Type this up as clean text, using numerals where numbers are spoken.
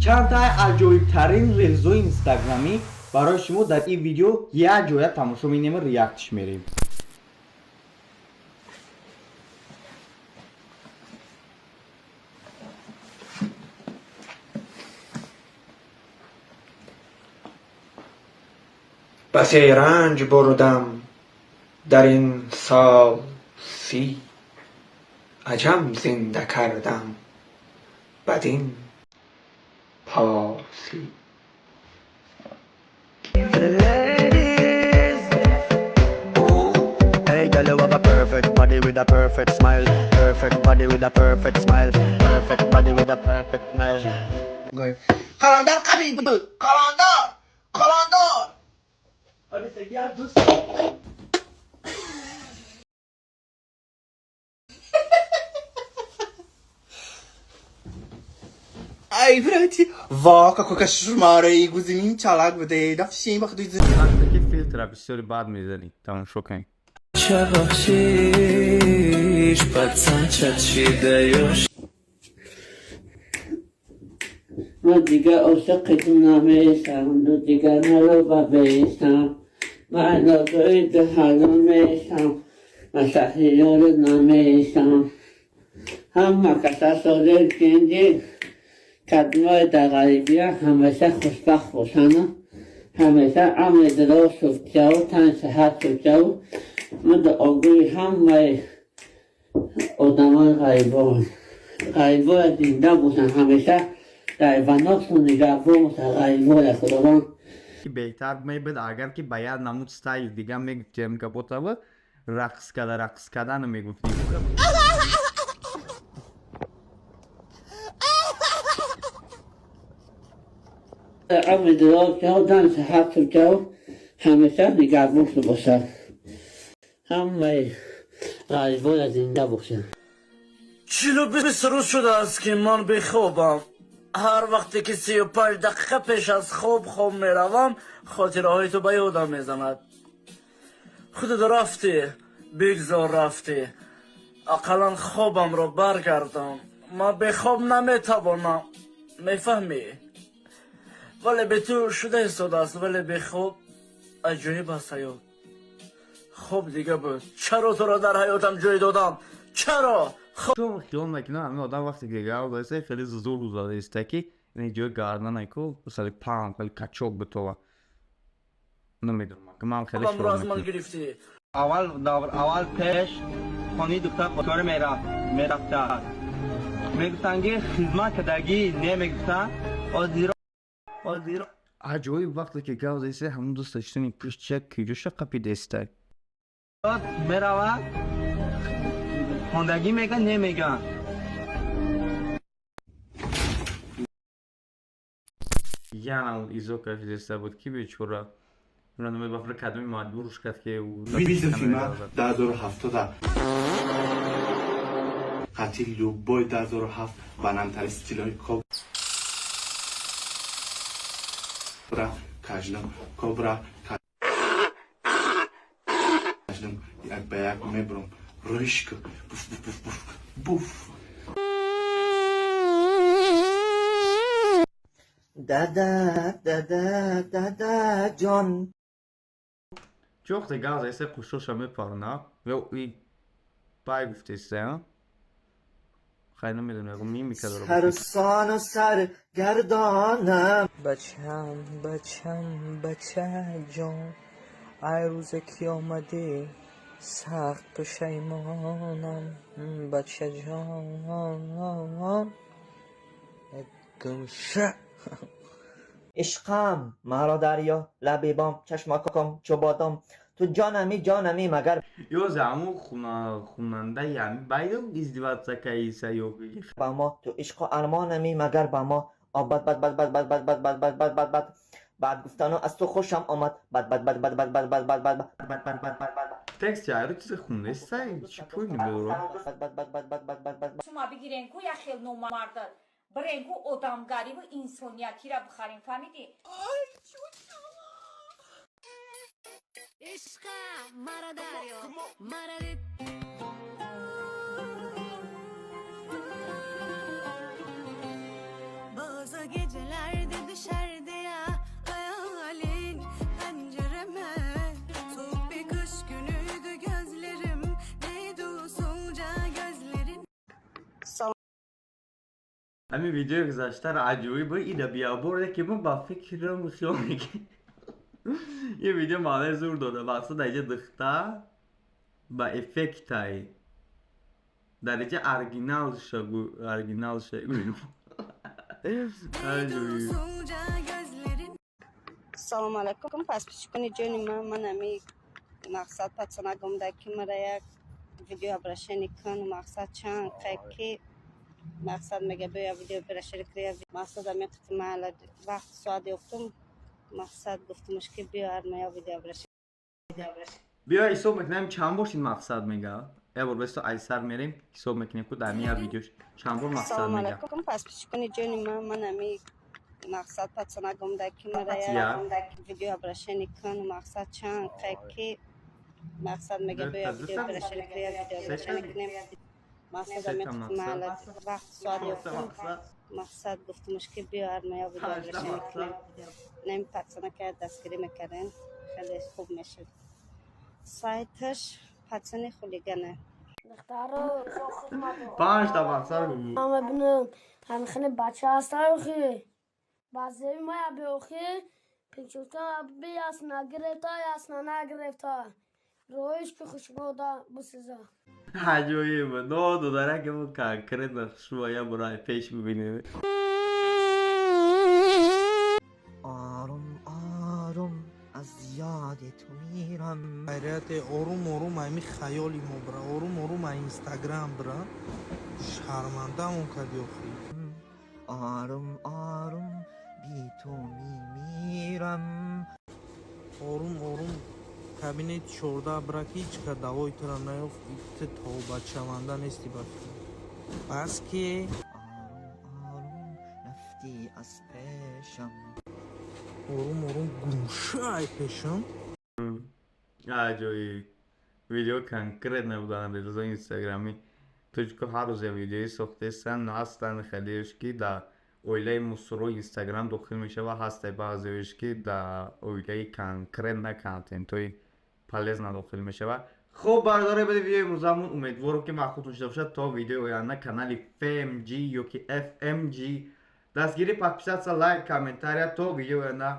Чандтаи аҷоибтарин рилзои инстаграмӣ барои шумо дар ин видео як ҷоя тамошо менем, реактиш мерем. بسی رنج بردم در این سال 30، عجم زنده کردم بدین پاسی. Ladies. Hey girl, you have a perfect body with a perfect smile. Perfect body with a perfect smile. Perfect body with a perfect smile. قلندر قبیل بود، قلندر، قلندر. Ай, брати, во, какой кошмар, и гузимин чалак буде, да всем бахду. Вақте ки филтра бисёри бад мезанӣ, тамошо кунед. Ча бахшиш, пацан, ча даёшь? من دیگه عاشقتون نمیشم، تو دیگه نرو و بیشم، من نازوی دهنم میشم، من شهریار نمیشم. همه کسا ساده گندی کدمای در غریبی همیشه خوشبخت باشن، همیشه عمر دراز شد و تن صحت شد و من دعاگوی همه آدمای غریبان، غریبای زنده باشن، همیشه در بناخشون نگهبان باشن، غریبای خداوند. Ки беҳтар мебуд, агар ки ба як намуд стайл дига мегуфтем, капотава рақс када, рақс кадану мегуфтем. عمر دراز و تن صحت شد و همیشه نگهبان باشن، همه غریبای زنده باشن. 42 рӯз шудааст, ки ман бехобам. Ҳар вақте ки 35 дақиқа пеш аз хоб хоб меравам, хотираҳои ту ба ёдам мезанад. Худат рафтӣ, бигзор рафтӣ, ақаллан хобамро баргардон. Ман бехоб наметавонам, мефаҳмӣ? Вале бе ту шуда истодааст, вале бехоб аҷоиб аст ҳаёт. Хоб дига буд. Чаро туро дар ҳаётам ҷой додам? Чаро? Чун хиёл мекунам, ҳамин одам вақте ки гап задаиста, хеле зур задаиста, ки ин ҷои гарданайку хеле паҳн, хеле качок битова. Намедонам, ки ман хеле хобамро хиёл аз ман мекунам. гирифтӣ. Аввал давр, аввал пеш хонаи духтар хостгорӣ мерафт, мерафтааст, мегуфтанд, ки хизмат кардагӣ не, мегуфтанд озиро, озиро. Аҷоиб, вақте ки гап задаиста, ҳамун дӯста читони пушт киҷоша қапидаиста. Меравад, хондагӣ мегӯяд, не мегӯянд. Янам изо кашидаиста буд, ки бечора ба кадоми маҷбуруш кард, ки Видео филма 2070 қатъи любой 2007 баландтарин стилҳои кобра каждам, кобра каждам, як ба як мебурам рӯишка, буф, буф, буф, буф, буф. Дада, дада, дада ҷон. Чӯхте гап задаиста, қушоша мепарна и бай гуфтеиста. Хай, намедонам, мимика дора. Сарсону саргардонам. Бачам, бачам, бачаҷон, ай рӯзе ки омадӣ, сахт пушаймонам, бачаҷон. Гумша. Ишқам маро дарё, лаби бом, чашмаком чу бодом, ту ҷонами, ҷонами, магар Ё заму хунандаи ҳами байду издеваться каиса ё ба мо ту ишқу армонами, магар ба мо бад бад бад бад бад бад бад бад бад бад бад бад баъд гуфтану аз ту хушам омад, бад бад бад бад бад бад бад бад бад бад бад бад бад бад. Тексти айру чизе хундаиста, чӣ пӯйни бедора. Бад бад бад бад бад бад бад бад. Шума бигирен ку як хел номарда бирен ку одамгариву инсониятира бихарем, фаҳмидӣ? Ишқам мара дарё, мара дид. Gecelerde düşerdi ya hayalin pencereme. Soğuk bir kış günüydü gözlerim değdi usulca gözlerin. Ҳамин видеои гузаштаро аҷоиб буд, ида бияборде ки мо ба фикрам хиёл мекунем. Ин видео маънаи зур дода. Мақсад аҷа духтар ба эффектай дар инҷа оригиналша аҷоиб. Usulca gözlerin. Салом алайкум, подписчикони ҷони ман. Ман ами мақсад пацана гумда, ки мара як видео обращение кун. Мақсад чанд қай ки мақсад мега, биё видео обращение кун. Мақсад ами қитмала вақт соат ёфтум, мақсад гуфтумш, ки биё арма я видео обращение. Биё ҳисоб мекунем, чанд бор ин мақсад мега. Як бор бесто айсар мерем, ҳисоб мекунем, ку дар як видеош чанд бор мақсад Салом мега. алайкум, подписчикони ҷони ман. Ман ами мақсад пацана гумда, ки мара Я. як видео обращение кун. Мақсад чанд қай ки мақсад мега, биё видео обращение кун, видео обращение кунем. Мақсад ами қитмала вақт соат ёфтум, мақсад гуфтумш, ки биё арма я видео обращение кунем. Неми пацана ка дастгирӣ мекардем, хеле хуб мешуд. Сайташ пацани хулигана. Панҷта мақсад гуфт. Ман мебинам, ҳамихели бача ҳастан, охи баъзеи ма беохи пинчута би ясна гирифта, ясна нагирифта, роиш ки хушбода бисиза. Аҷоиб буд. Но додараке буд, конкретно шумо як бора пеш бибинед. آروم آروم از یاد تو میرم. Хайрияте, орум орум ами хаёли мо бира, орум орум а Инстаграм бира, шармандамон кади охи. آروم آروم بی تو میمیرم. Орум орум кабинети 14 бира, ки ҳеҷ ка давои тура наёфт. Ту тавбатшаванда нести ба фикр, бас ки. آروم رفتی از پیشم. Орум орум гумшай пешам. Аҷоиб видео конкретно будан. Релзои инстаграмӣ тоҷико ҳар рӯз як видеои сохтаистанд. Ҳастанд хелеш, ки дар оилаи мусуро инстаграм дохил мешавад, ҳастай баъзеош, ки дар оилаи конкретно контентҳои полезно дохил мешавад. Хуб, бародари, баъди видеои имрӯзамон умедворам, ки маъқултон шуда бошад. То видеои оянда канали FMG ёки FMG дастгирӣ, подписаться, лайк, комментария. То видеои оянда.